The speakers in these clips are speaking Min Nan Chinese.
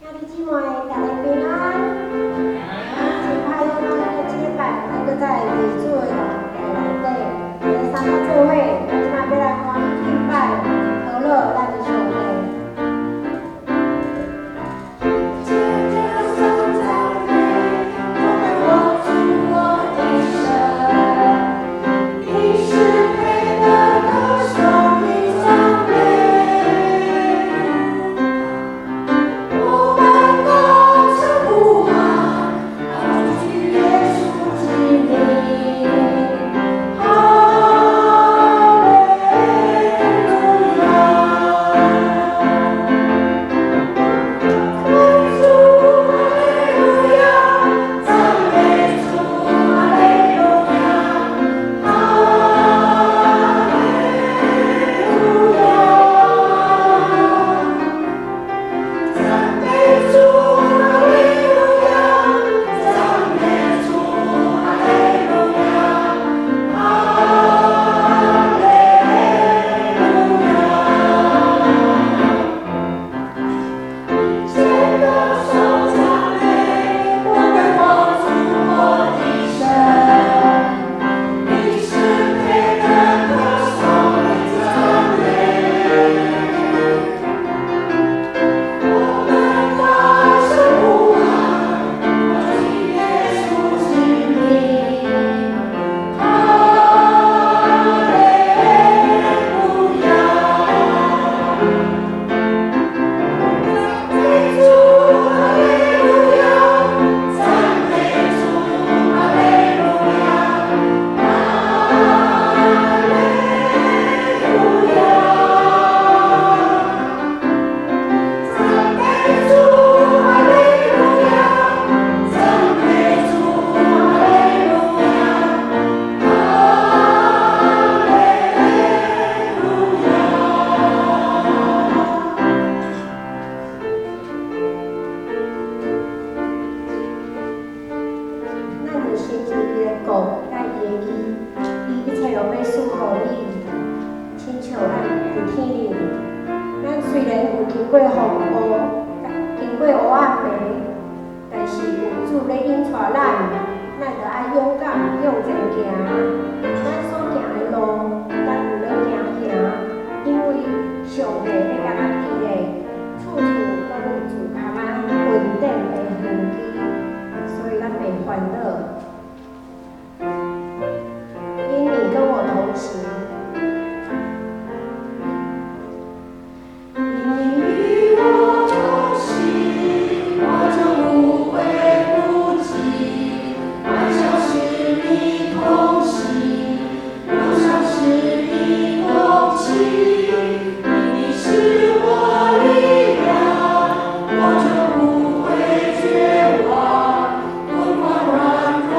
兄弟姊妹，大家平安。真快樂，咱這禮拜咱閣再佇主的內底，來三個做伙，咱這擺欲來歡喜敬拜，和樂咱的上帝。借歌聲讚美，我歸我主我的神，你是配得歌頌的讚美。我們高聲呼喊，高舉耶穌之名，哈利路亞。主哈利路亞，讚美主哈利路亞，哈利路亞。讚美主哈利路亞，讚美主哈利路亞，哈利路亞。借歌聲讚美，我歸我主我的神，你是配得歌頌的讚美。我們高聲呼喊，高舉耶穌之名，哈利路亞。讚美主哈利路亞，讚美主哈利路亞，哈利路亞。讚美主哈利路亞，讚美主哈利路亞，哈利路亞。咱就相信伊的國佮伊的義，伊一切攏欲賜予你，親像咱佇天頂。咱雖然有經過風雨，經過黑暗暝，但是有主咧引帶咱，咱就愛勇敢向前行。咱所行的路，咱毋免驚驚，因為上帝咧共咱佇咧，處處攏有主共咱恩典的痕跡，所以咱袂煩惱。因你跟我同行。因你與我同行，我就無畏無懼。晚上是你同行，路上是你同行，因你是我力量，我就不會絕望。不管軟弱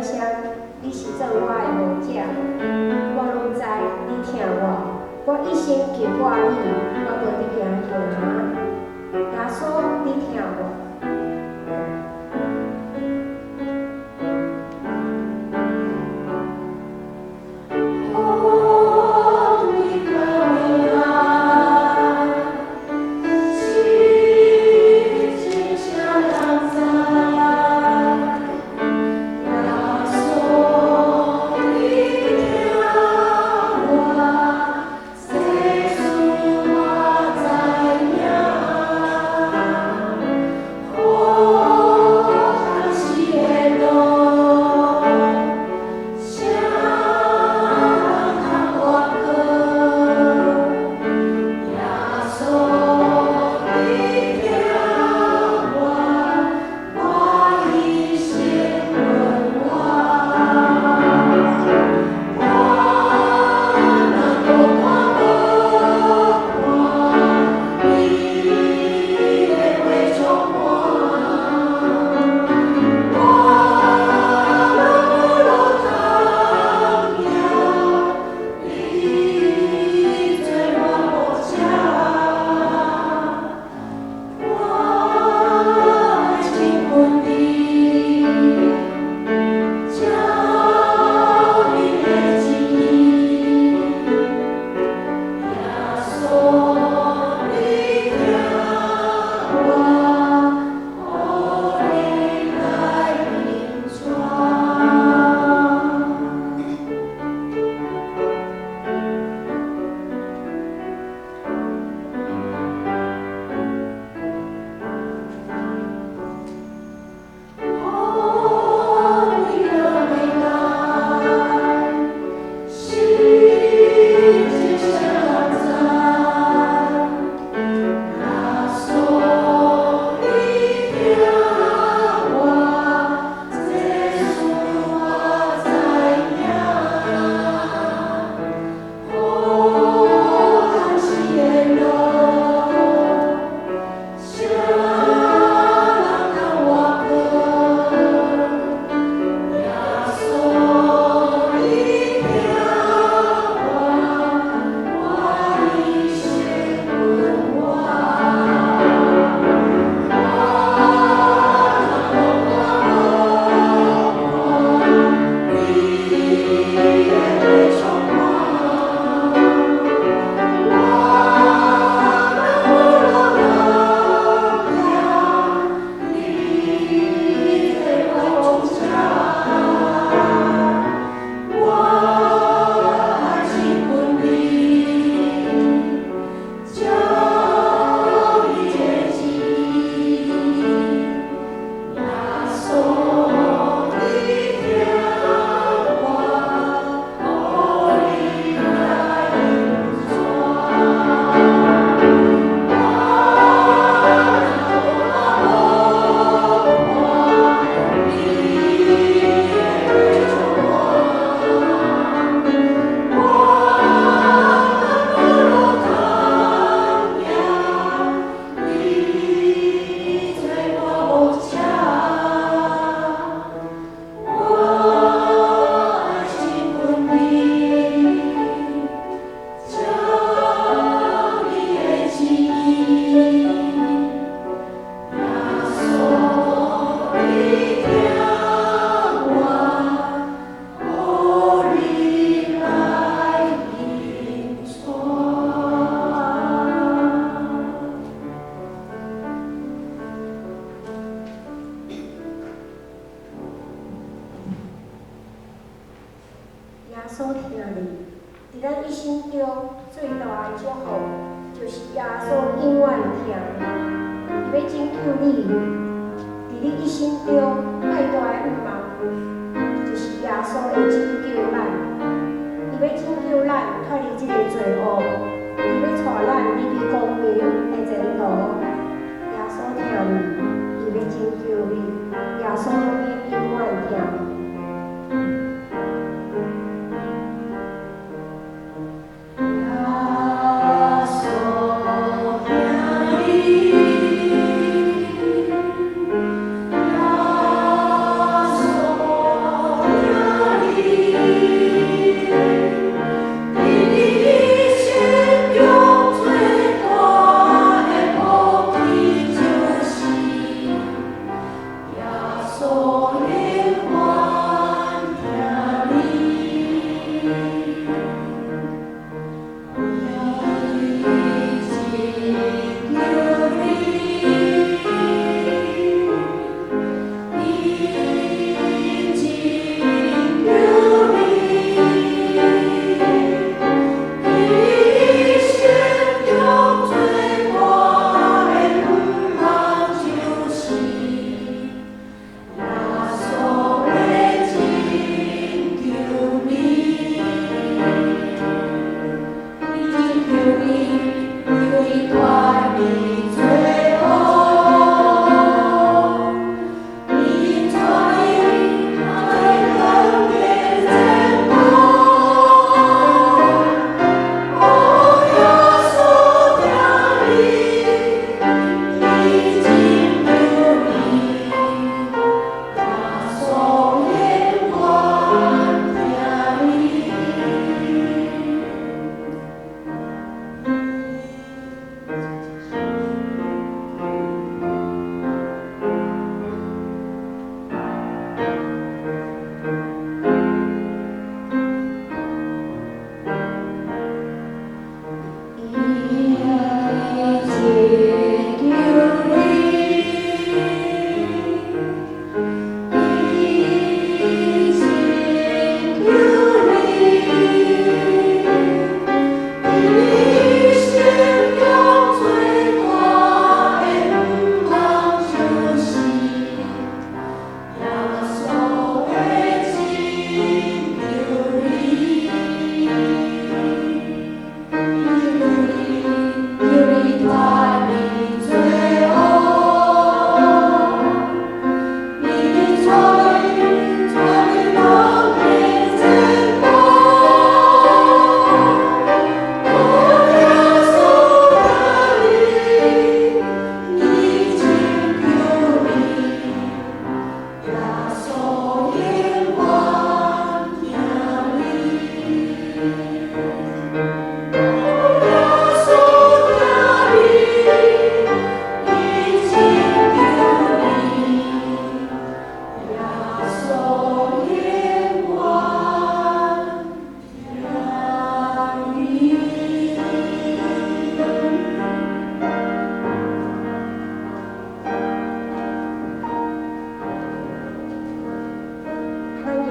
聲，你是做我的牧者，我攏知你疼我，我一生緊掛你，我無得驚嚇。耶穌，你疼我。穌疼你，佇咱一生中最大的祝福，就是耶穌永遠疼你，伊欲拯救你。佇你一生中最大的願望，就是耶穌會拯救咱，伊欲拯救咱脫離這個罪惡，伊欲帶咱入去光明的前途。耶穌疼你，伊欲拯救你，耶穌永遠疼你。耶穌疼你。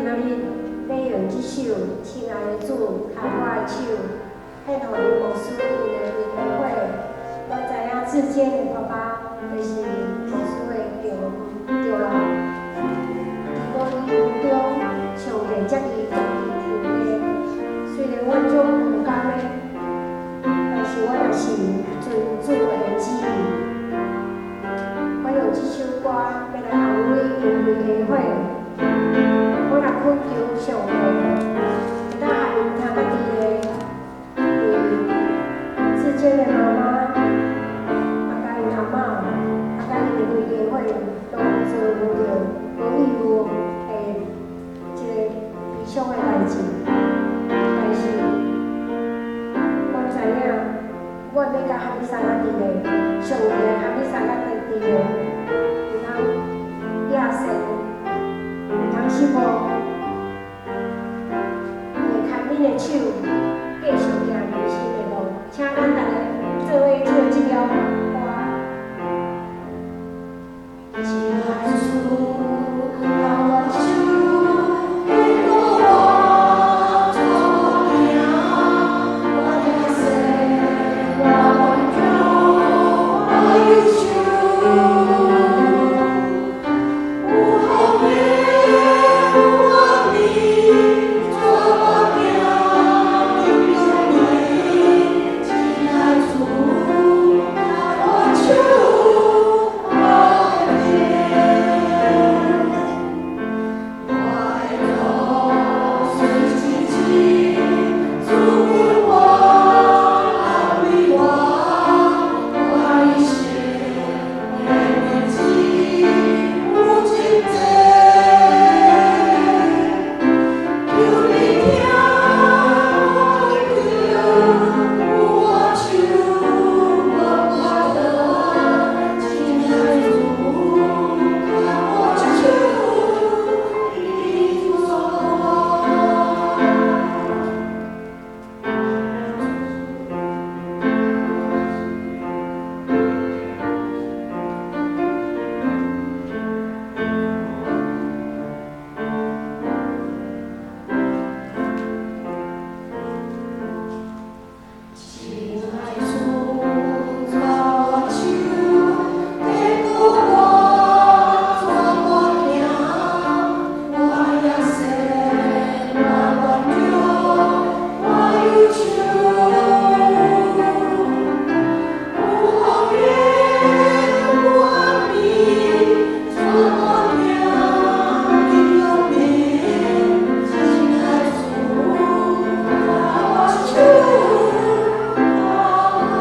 仔日欲用這首《親愛的主》牽我的手，獻予林牧師𪜶的規家伙。阮知影志堅的爸爸就是牧師的丈丈人，佇無疑雲中，上帝接伊轉去天家。雖然阮足毋甘的，但是阮也是遵主的旨意。我用這首歌欲來安慰𪜶規家伙。我若懇求上帝，會當予𪜶聽家己的，為志堅的媽媽，啊，佮𪜶阿嬤，啊，佮𪜶的規家伙，攏遭遇著無義務的這个悲傷的代誌。但是，阮知影，阮欲佮哈米沙仔佇咧，上帝哈米沙仔佇咧，毋通野心，毋通失望。伊會牽恁的手，繼續行人生的路。請咱逐个做伙唱這條歌。親愛主，牽我手，引導我怎行？我疼惜，我軟弱，我憂愁。有風雨，有暗暝，怎我行入永眠？親愛主，牽我手，阿們。我的路雖蹊蹺，主引我，安慰我，我一生的日子有真濟。求你聽我懇求，扶我手，莫跋倒。親愛主，牽我手，引導我。親愛主，牽我手，引導我怎我行？我野生，我軟弱，我憂愁。有風雨，有暗暝，怎我行入永眠？親愛主，牽我手，阿們。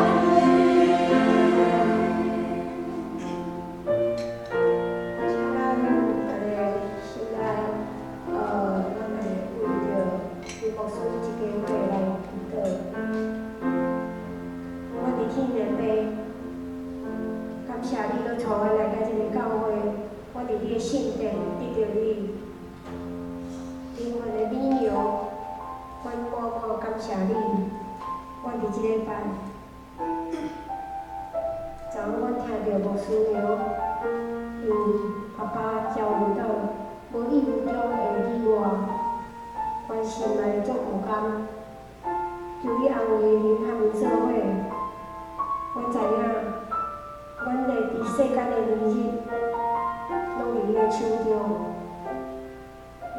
請咱逐个先來，咱來為著林牧師這家伙來祈禱。阮佇天的父，感謝你閣帶阮來到這个教會，阮佇你的聖殿得著你靈魂的美容，阮滿滿感謝你。阮佇這禮拜，昨昏阮聽著牧師娘𪜶爸爸遭遇到無意中的意外，阮心內足毋甘，求你安慰𪜶和𪜶做伙。阮知影，阮的佇世間的年日，攏佇你的手中。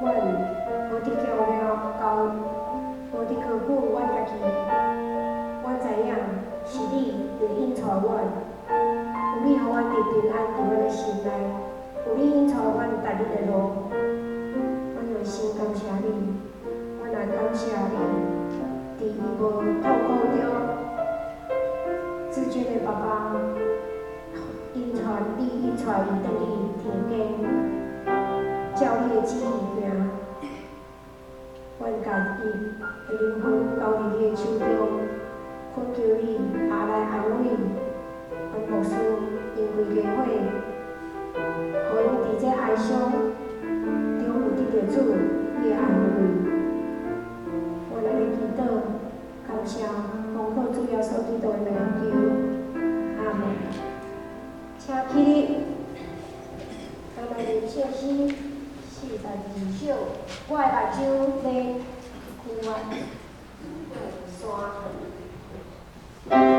阮無佇驕傲，無佇高舉阮家己。阮知影是你會引帶阮，有你予阮得平安佇阮的心內，有你引帶阮踏你的路。阮用心感謝你，阮也感謝你，佇伊無痛苦中，志堅的爸爸引帶你，引帶伊轉去天家，照你的旨意行。阮共伊的靈魂交佇你的手中，懇求你也來安慰阮牧師𪜶規家伙，予𪜶佇這哀傷中有得著主你的安慰。阮按呢祈禱，感謝，奉靠主耶穌基督的名求，阿門。請起立，咱來念聖詩46。二首，我的目睭欲哭啊，山。